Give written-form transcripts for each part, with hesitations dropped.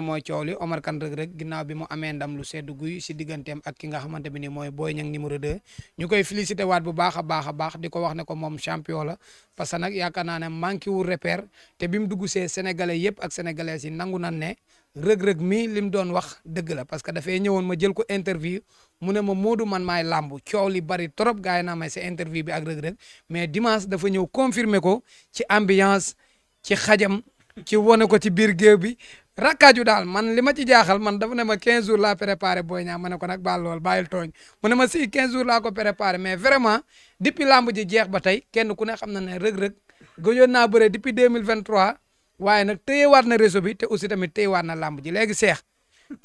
mooy coow li Omar Kane Reug Reug ginnaaw bi mu amee ndam lu sedd guy si digganteem ak ki nga xamante bi ni mooy Boy Niang numéro 2 ñu koy félicité waat bu baax a baax a baax di ko wax ne ko moom champion la parce que nag yaakaar naa ne manqué wul repère te bi mu dugg see sénégalais yëpp ak sénégalaises yi nangu nan ne Reug Reug mi li mu doon wax dëgg la parce que dafay ñëwoon ma jël ko interview mu ne ma Modou man maay làmb coow li bari trop gars yi naa may sa interview bi ak Reug Reug mais dimanche dafa ñëw confirmer ko ci ambiance ci xajam ci wane ko ci biir géew bi rakkaaju daal man li ma ci jaaxal man dafa ne ma 15 jours laa préparé Boy Niang ma ne ko nag baal lool bàyyil tooñ mu ne ma si 15 jours laa ko préparé mais vraiment depuis lamb ji jeex ba tey kenn ku ne xam na ne Reug Reug gëjoon naa bëre depuis 2023 waaye nag téyewaat na réseau bi te aussi tamit téyewaat na lamb ji léegi seex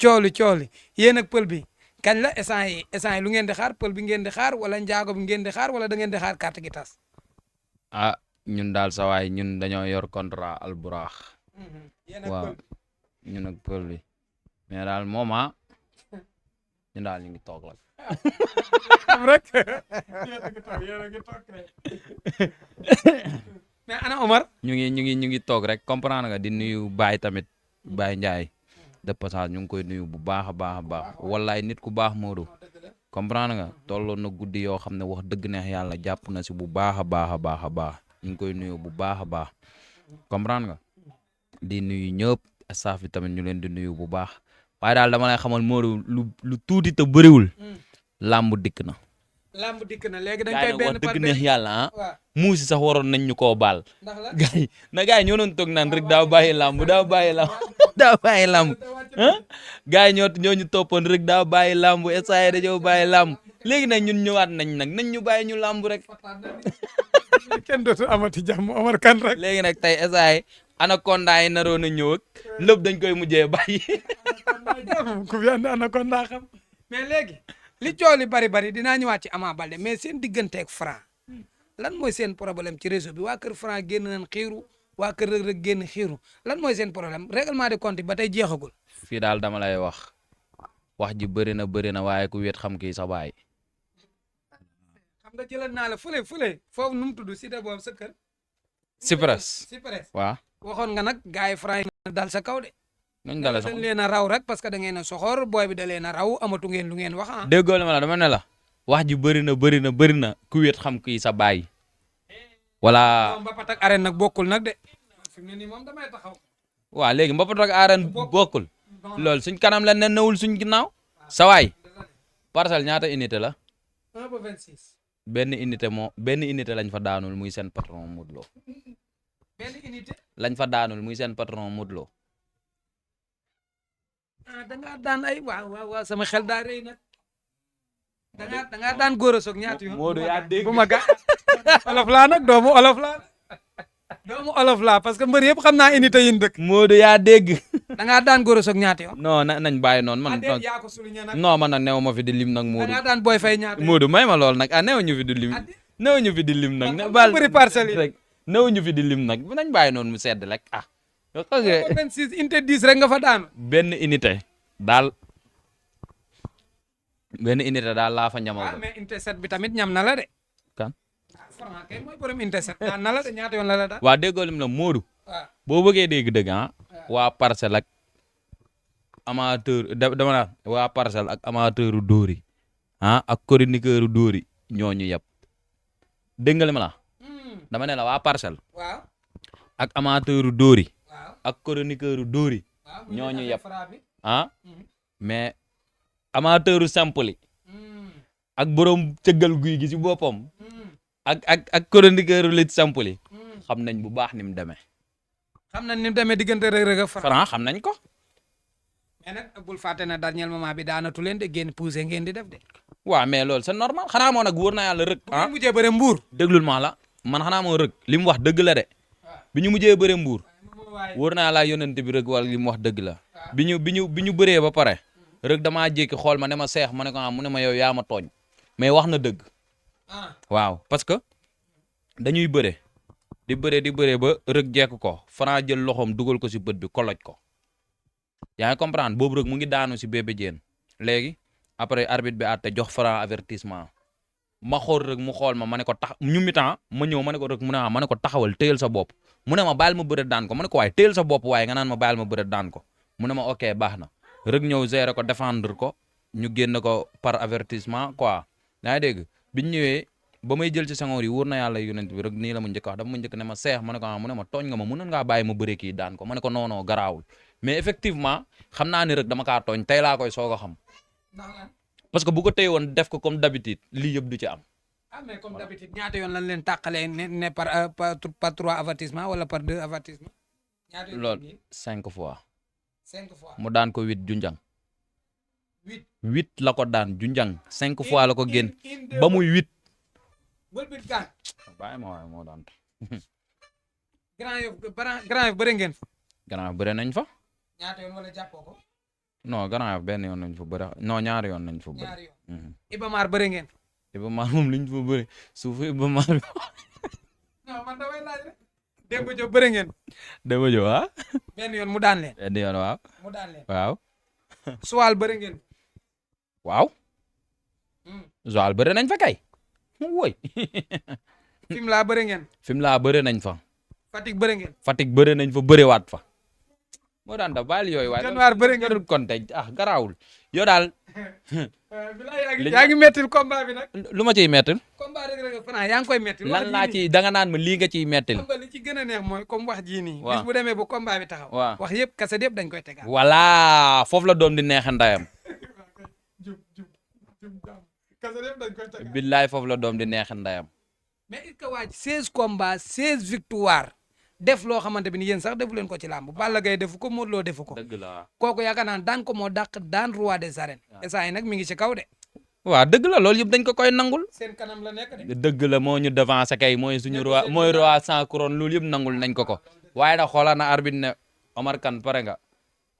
cooli yéen ak pël bi kañ la essant yi lu ngeen di xaar pël bi ngeen di xaar wala njaago bi ngeen di xaar wala da ngeen di xaar carte gi tas. ñun daal sa waay ñun dañoo yor contrat alburaax waaw ñun ak pël bi mais daal mooma ñun daal ñu ngi toog la rek mais ana Omar ñu ngi toog rek comprendre nga di nuyu Baye tamit Baye Ndiaye de passage ñu ngi koy nuyu bu baax a baax a baax wallaay nit ku baax Modou comprendre nga tolloon na guddi yoo xam ne wax dëgg neex yàlla jàpp na si bu baax a baax a baax a baax ñu ngi koy nuyu bu baax a baax comprendre nga di nuyu ñëpp staff bi tamit ñu leen di nuyu bu baax waaye daal dama lay xamal Modou lu tuuti te bëriwul làmb dikk na. lamb dikk na léegi dañ koy benn wax dëgg neex yàlla muusi sax waroon nañ ñu koo baal. gars yi ñoo doon toog naan rek daa bàyyi làmb daa bàyyi làmb gars yi ñoo ñu toppoon rek daa bàyyi làmb essayé dañoo bàyyi làmb léegi nag ñun ñëwaat nañ ñu bàyyi ñu làmb rek. kenn dootu amati jàmm Omar Kane rek. léegi nag tey essayé anaconda yi naroon a ñëw ak lépp dañ koy mujjee bàyyi. ku fi andi anaconda xam mais léegi. li coow li bari dinaa ñëwaat ci Ama Baldé mais seen digganteeg Franc lan mooy seen problème ci réseau bi waa kër Franc génn nañ xiiru waa kër Reug Reug génn xiiru lan mooy seen problème règlement de compte ba tey jeexagul. fii daal dama lay wax ji bëri na waaye ku wéet xam kii sa baay. xam nga jëlal naa la fële foofu nu mu tudd cité boobu sa kër. Cyprès waaw. waxoon nga nag gars yi Franc yi dal sa kaw de. nañ dale sax dañ leen a raw rek parce que da ngeen a soxor booy bi da leen a raw amatu ngeen lu ngeen wax ah. déggoo la ma la dama ne la wax ji bëri na ku wéet xam kii sa baay. voilà mbapat ak arène nag bokkul nag de. fi mu ne nii moom damay taxaw. waaw léegi mbapat ak arène bokkul. loolu suñ kanam la ne newul suñ ginnaaw. sa waay parcelle ñaata unité la. 1 ba 26. benn unité lañ fa daanul muy seen patron Modou Lo. benn unité. lañ fa daanul muy seen patron Modou Lo. da ngaa daan ay waaw sama xel daa rëy nag da ngaa daan góor a soog ñaata yoon. Modou yaa dégg bu ma ga olof laa nag doomu olof laa parce que mbër yëpp xam naa unité yi dëkk. Modou yaa dégg. da ngaa daan góor a soog ñaata yoon. non nañ bàyyi noonu man. yaa ko souligné nag. non man nag néew ma fi di lim nag Modou. da ngaa daan booy fay ñaata yoon. Modou may ma lool nag néew ñu fi di lim. néew ñu fi di lim nag. ne baal bëri parcelles yi rek néew ñu fi di lim nag nañ bàyyi noonu mu sedd rek ah. 26 unité 10 rek nga fa daan. benn unité daal laa fa ñamal. mais unité 7 bi tamit ñam na la de. kan. Franc kay mooy borom unité 7 daan na la de ñaata yoon la la daan. waa déggoo lim la Modou. waaw boo bëggee dégg dëgg waa parcelle ak amateur dama la waa parcelle ak amateuru dóori ak chroniqueuru dóori ñooñu yëpp dégg nga li ma la dama ne la waa parcelle. waaw ak amateuru dóori. waaw ak chroniqueuru dóori. ñooñu yëpp waaw mais amateuru simple yi ak borom cëggal guy gi ci boppam ak chroniqueuru lit simple yi xam nañ bu baax ni mu demee. xam nañ ni mu demee diggante Reug Reug ak Franc xam nañ ko. mais nag bul fàtte ne dernier moment bi daanatu leen de génn poussé ngeen di def de. waaw mais loolu c'est normal xanaa moo nag wóor na yàlla Reug. bu mujjee bëre mbuur. déglul ma la man xanaa moo Reug li mu wax dëgg la de bi ñu mujjee bëre mbuur wóor na yàlla yonent bi Reug wala li mu wax dëgg la bi ñu bëree ba pare Reug damaa jékki xool ma ne ma seex ma ne ko mu ne ma yow yaa ma tooñ mais wax na dëgg waaw parce que dañuy bëre di bëre ba Reug jekk ko Franc jël loxoom dugal ko si bët bi koloj ko yaa ngi comprendre boobu Reug mu ngi daanu si Bébé Diène léegi après arbitre bi àtte jox Franc avertissement ma xool Reug mu xool ma ne ko tax ñu mi-temps ma ñëw ma ne ko Reug mu ne ma ne ko taxawal téyel sa bopp mu ne ma baal ma bëre daan ko ma ne ko waaye téyel sa bopp waaye nga naan ma baal ma bëre daan ko mu ne ma ok baax na rek ñëw gérer ko défendre ko ñu génn ko par avertissement quoi yaa ngi dégg biñ ñëwee ba may jël ci sangoor yi wóor na yàlla yonent bi rek nii la ma njëkk wax dafa ma njëkk ne ma seex ma ne ko mu ne ma tooñ nga ma mënoon ngaa bàyyi ma bëre kii daan ko ma ne ko non non garaawul mais effectivement xam naa ni rek dama kaa tooñ tey laa koy soog a xam parce que bu ko téye woon def ko comme d'habitude lii yëpp du ci am. ah mais comme d'habitude ñaata yoon lañ leen tàqalee ne par 3 avertissement wala par 2 avertissement. ñaata yoon loolu 5 fois. 5 fois mu daan ko 8 junjang. 8 8 la ko daan junjang 5 fois la ko génn ba muy 8. bël bit gaan. bàyyi ma waaye moo daan. Grand Yoff bëre ngeen fa. Grand Yoff bëre nañ fa. ñaata yoon wala jàppoo ko. non Grand Yoff benn yoon nañ fa bëre non ñaari yoon nañ fa bëre. ñaari yoon. Iba Mar bëre ngeen. Iba Mar moom liñ fa bëre suufu Iba Mar bi. non man damay laaj rek. Demba Diop bëre ngeen. Demba Diop ah. benn yoon mu daan leen. benn yoon waaw. mu daan leen. waaw. Suwal bëre ngeen. waaw. Joal bëre nañ fa kay. woy. Fimela bëre ngeen. Fimela bëre nañ fa. Fatick bëre ngeen. Fatick bëre nañ fa bërewaat fa. moo daan da baal yooyu waaye. Januar bëre ngeen. konte garaawul yow daal. yaa ngi mettil combat bi nag. lu ma ciy mettil. combat Reug Reug Franc yaa ngi koy mettil. lan laa ciy danga naan ma lii nga ciy mettil. xam nga li ci gën a neex mooy comme wax jii nii. waaw bis bu demee ba combat bi taxaw. waaw wax yëpp kase yëpp dañ koy tegaat. voilà foofu la doom di neexe ndayam. kase yëpp dañ koy tegaat. billaay foofu la doom di neexe ndayam. mais est-ce que waa ji 16 combats 16 victoires def loo xamante bi ni yéen sax defu leen ko ci làmb Balla Gaye defu ko Modou Lo defu ko. dëgg la kooku yaakaar naa daan ko moo dàq daan roi des arènes. instant yi nag mi ngi ci kaw de. waaw dëgg la loolu yëpp dañ ko koy nangul. seen kanam la nekk de. dëgg la moo ñu devancé kay mooy suñu roi mooy roi sans couronne loolu yëpp nangul nañ ko ko. waaye nag xoolal na arbitre ne Omar Kane pare nga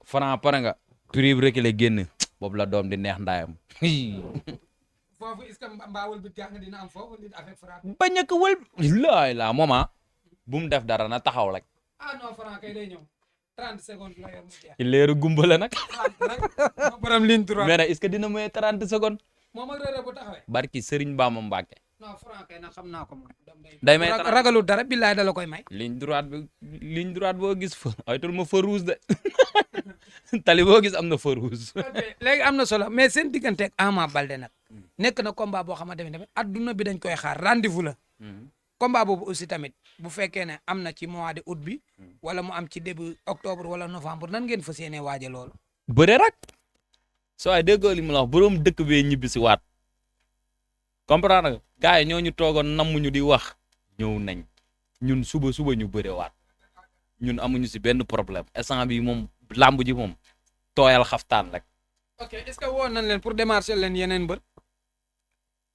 Franc pare nga. prix bi reculé génn boobu la doom di neex ndayam. foofu est-ce que mbaawul bi gaax nga dina am foofu nit avec Franc. bañ a ko wël. la moment bu mu def dara na taxaw rek. ah non Franc kay day ñëw 30 secondes la yor mu jeex. leeru gumba la nag. moo borom ligne droite. mais nag est-ce que dina moy 30 secondes. moom ak Reug Reug bu taxawee. barki Serigne Bamba Mbacke. non Franc kay nag xam naa ko moom. day may ragalul dara billaay da la koy may. ligne droite boo gis fa aytul ma feu rouge de tali boo gis am na feu rouge. léegi am na solo mais seen diggante ak Ama Baldé nag. nekk na combat boo xamante ne tamit adduna bi dañ koy xaar rendez-vous la. combat boobu aussi tamit bu fekkee ne am na ci mois de août bi. wala mu am ci début octobre wala novembre nan ngeen fas yéenee waaje loolu. bëre rek. soo ay déggoo li mu la wax borom dëkk bee ñibbi si waat. comprendre nga gars yi ñoo ñu toogoon nammuñu di wax. ñëw nañ ñun suba ñu bëre waat ñun amuñu si benn problème instant bi moom làmb ji moom tooyal xaftaan rek. ok est-ce que woo nañ leen pour démarcher leen yeneen mbër.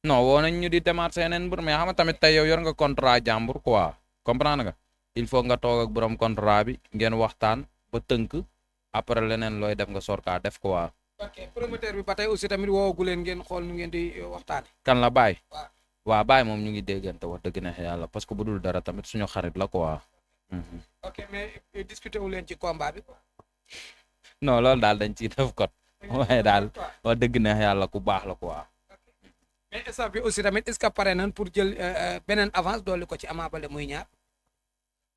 non woo nañ ñu di démarcher yeneen mbër mais xam nga tamit tey yow yor nga contrat jàmbur quoi comprendre nga il faut nga toog ak borom contrat bi ngeen waxtaan ba tënk après leneen looy def nga sorka def quoi. ok promoteur bi ba tey aussi tamit woowagu leen ngeen xool nu ngeen di waxtaane. kan la Baye. waaw Baye moom ñu ngi déggante wax dëgg neex yàlla parce que bu dul dara tamit suñu xarit la quoi. ok mais discuter wu leen ci combat bi. non loolu daal dañ ciy def kot waaye daal wax dëgg neex yàlla ku baax la quoi. mais instant bi aussi tamit est-ce que pare nañ pour jël beneen avance dolli ko ci Ama Baldé muy ñaar.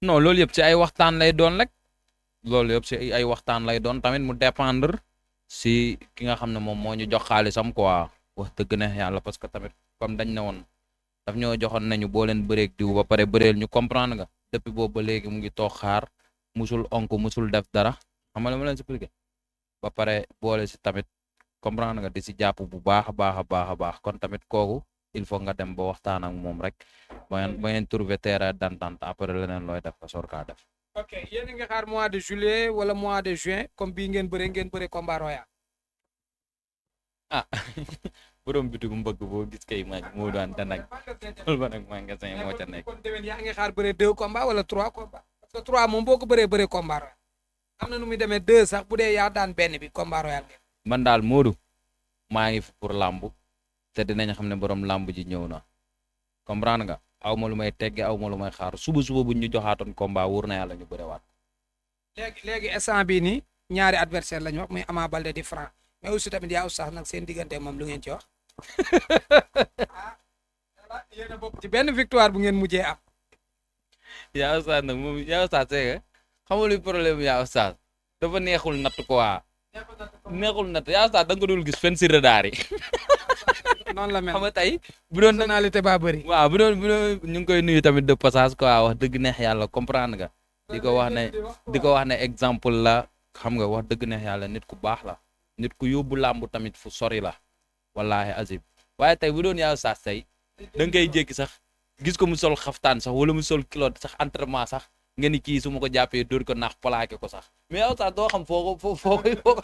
non loolu yëpp ci ay waxtaan lay doon rek loolu yëpp ci ay waxtaan lay doon tamit mu dépendre si ki nga xam ne moom moo ñu jox xaalisam quoi wax dëgg neex yàlla parce que tamit comme dañ ne woon daf ñoo joxoon nañu boo leen bëreeg diw ba pare bëreel ñu comprendre nga depuis boobu ba léegi mu ngi toog xaar musul onk musul def dara xam nga li ma leen expliqué ba pare boole si tamit comprendre nga di si jàpp bu baax a baax a baax a baax kon tamit kooku il faut nga dem ba waxtaan ak moom rek ba ngeen trouver terrain d'entente après leneen looy def ka soor kaa def. ok yéen a ngi xaar mois de juillet wala mois de juin comme bii ngeen bëree combat royal. ah borom bitu bu mbëgg boo gis kay moo daan te nag loolu ba nag magasin moo ca nekk. kon déwén yaa ngi xaar bëree 2 combats wala 3 combats parce que 3 moom boo ko bëree combat royal am na nu muy demee 2 sax bu dee yaa daan benn bi combat royal. man daal Modou maa ngi fi pour làmb te dinañ xam ne borom làmb ji ñëw na comprendre nga aw ma lu may tegge aw ma lu may xaar suba buñ ñu joxaatoon combat wóor na yàlla ñu bëriwaat. léegi instant bii nii ñaari adversaire lañu wax muy Ama Baldé di Franc mais aussi tamit yaa oustaz nag seen diggante moom lu ngeen ci wax. yéen a bokk ci benn victoire bu ngeen mujjee am. yaa oustaz nag moom yaa oustaz c'est que xam nga luy problème yaa oustaz dafa neexul natt quoi neexul natt yaa sax da nga ko dul gis fenn si radar yi noonu la mel xam nga tey bu doon personnalité baa bëri. waaw bu doon ñu ngi koy nuyu tamit de passage quoi wax dëgg neex yàlla comprendre nga di ko wax ne exemple la xam nga wax dëgg neex yàlla nit ku baax la nit ku yóbbu làmb tamit fu sori la wallahi azim waaye tey bu doon yaa sax tey da nga koy jékki sax gis ko mu sol xaftaan sax wala mu sol kilote sax entraînement sax nga ni kii su ma ko jàppee dóor ko naax plaqué ko sax mais yow sax doo xam foo ko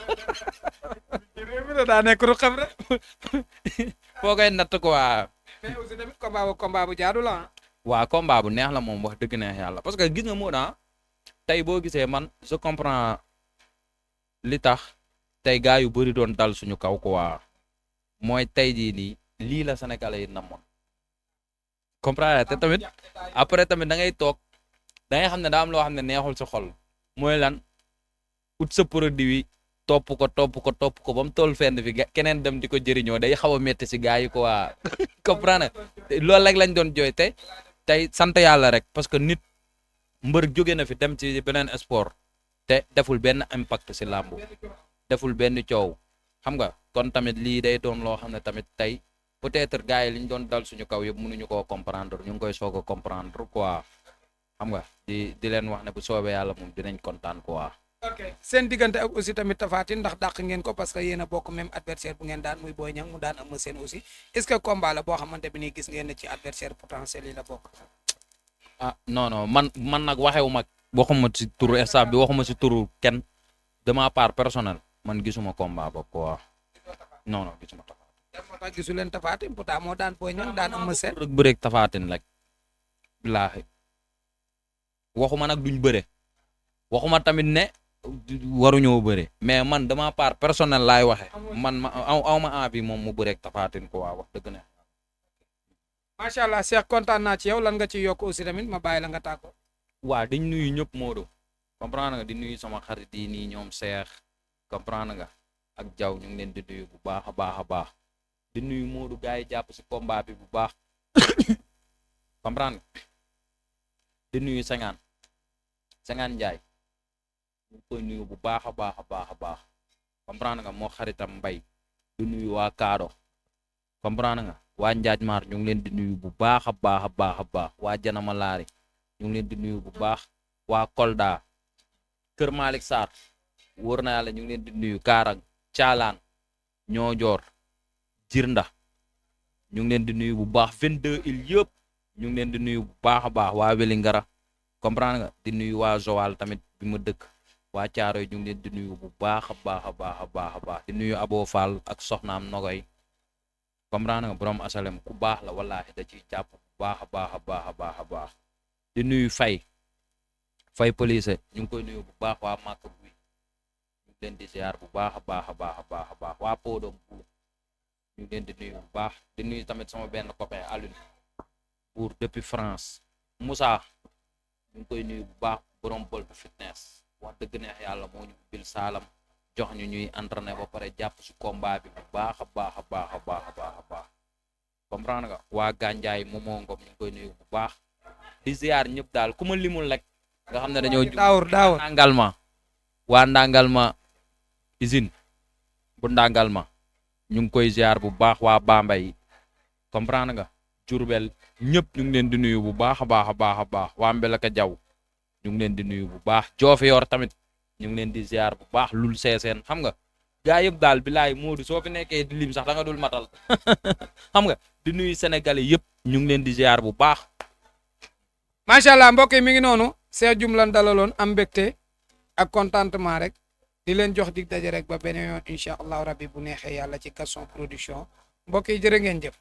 daa nekk ru xam rek. foo koy natt ko waa mais aussi tamit combat bu jaadu la ah. waa combat bu neex la moom wax dëgg neex yàlla parce que gis nga moo naa tey boo gisee man je comprends li tax tey gars yu bëri doon dal suñu kaw quoi mooy tey jii nii lii la sénégalais yi namoon comprendre te tamit après tamit da ngay toog da ngay xam ne daa am loo xam ne neexul sa xol mooy lan ut sa produit topp ko ba mu toll fenn fi keneen dem di ko jëriñoo day xaw a métti si gars yi quoi comprendre loolu rek lañ doon jooy tey sant yàlla rek parce que nit mbër jóge na fi dem ci beneen sport te deful benn impact si làmb deful benn coow xam nga kon tamit lii day doon loo xam ne tamit tey peut-être gars yi li ñu doon dal suñu kaw yëpp mënuñu koo comprendre ñu ngi koy soog a comprendre quoi xam nga di leen wax ne bu soobee yàlla moom dinañ kontaan quoi. ok seen diggante ak aussi tamit Tapha Tine ndax dàq ngeen ko parce que yéen a bokk même adversaire bu ngeen daan muy Boy Niang mu daan Eumeu Sène aussi est-ce que combat la boo xamante bi nii gis ngeen ne ci adversaire potentiel yi la bokk. ah non man nag waxuma si turu staff bi waxuma si turu kenn de ma part personnel man gisuma combat ba quoi non gisuma Tapha Tine. moo tax gisu leen Tapha Tine pourtant moo daan Boy Niang daan Eumeu Sène. rek bëreeg Tapha Tine rek billaahi waxuma nag duñ bëre waxuma tamit ne waruñoo bëre mais man de ma part personnel laay waxe man ma aw ma envie moom mu bëreeg Tapha Tine quoi wax dëgg ne. macha allah Cheikh kontaan naa ci yow lan nga ci yokk aussi tamit ma bàyyi la nga tàggoo. waa dañ nuyu ñëpp Modou comprendre nga di nuyu sama xarit yi nii ñoom Cheikh comprendre nga ak Diaw ñu ngi leen di nuyu bu baax a baax a baax di nuyu Modou gars yi jàpp si combat bi bu baax comprendre nga di nuyu Senghane Ndiaye ñu ngi koy nuyu bu baax a baax a baax a baax comprendre nga moo xaritam Mbay di nuyu waa Kaado comprendre nga waa Njaaj Maar ñu ngi leen di nuyu bu baax a baax a baax a baax waa Janama Laari ñu ngi leen di nuyu bu baax waa Kolda Kër Malick Sarr wóor na yàlla ñu ngi leen di nuyu Kaarang Caalaan Ñoojoor Jirnda ñu ngi leen di nuyu bu baax 22 îles yëpp ñu ngi leen di nuyu bu baax a baax waa Welingara comprendre nga di nuyu waa Joal tamit bi ma dëkk waa Caaroy ñu ngi leen di nuyu bu baax a baax a baax a baax a baax di nuyu Abo Fall ak soxnaam Nogoy comprendre nga borom asalem ku baax la wallaahi da ciy jàpp bu baax a baax a baax a baax a baax di nuyu Fay police ñu ngi koy nuyu bu baax waa Màkk Buy ñu ngi leen di ziar bu baax a baax a baax a baax a baax waa Podom Buur ñu ngi leen di nuyu bu baax di nuyu tamit sama benn copain Alioune Buur depuis France Moussa ñu ngi koy nuyu bu baax borom Bolt fitness wax dëgg neex yàlla moo ñu bil saalam jox ñu ñuy entraîné ba pare jàpp si combat bi bu baax a baax a baax a baax a baax a baax comprendre nga waa Gandiaye Momo Ngom ñu ngi koy nuyu bu baax di ziar ñëpp daal ku ma limul rek nga xam ne dañoo daawur Ndangalma waa Ndangalma usine bu Ndangalma ñu ngi koy ziar bu baax waa Bambey comprendre nga Diourbel ñëpp ñu ngi leen di nuyu bu baax a baax a baax a baax waa Mbelaka Jaw ñu ngi leen di nuyu bu baax Diofior tamit ñu ngi leen di ziar bu baax lul seeseen xam nga gaa yëpp daal bilaay Modou soo fi nekkee di lim sax da nga dul matal xam nga di nuyu Sénégalais yëpp ñu ngi leen di ziar bu baax. macha allah mbokk yi mi ngi noonu Cheikh Dioum lan dalaloon am mbégte ak contentement rek di leen jox dig daje rek ba beneen yoon incha allahu rabbi bu neexee yàlla ci Gaston Production mbokk yi jërë ngeen jëf.